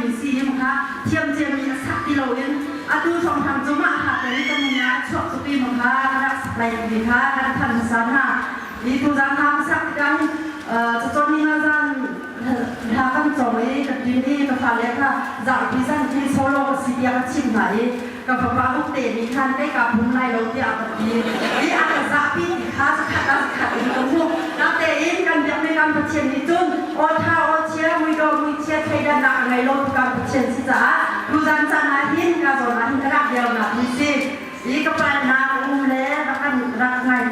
mi si i kha thiam ciami a sak ti loin atu hrawnghrang cu mah ha te kan nung ah chuak tuk i kha ka rak sak lai ti kha kan than hmasa hna. I tuzan hna ka sak tikah hin cacawn ni nga zan hla kan cawng i ka tin i ka fale kha zarhpi zan khi solo ka si tiah ka chimh hna i ka fapa ukte nih khan kei kaa pum lai lo tiah a ka ti i a ka zahpi ti kha zakhat ah zakhat in ka hmuh. Natein kan biakmi kan Pathian nih cun aw ṭha aw chia muidawh muichia thleidannak a ngei lo tu kan Pathian si caah tuzan caan ah hin ka zawn ah hin ka rak dirnak hi si. I ka palnak um le rak kan rak ngai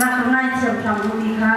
rak ngaithiam hram u ti kha.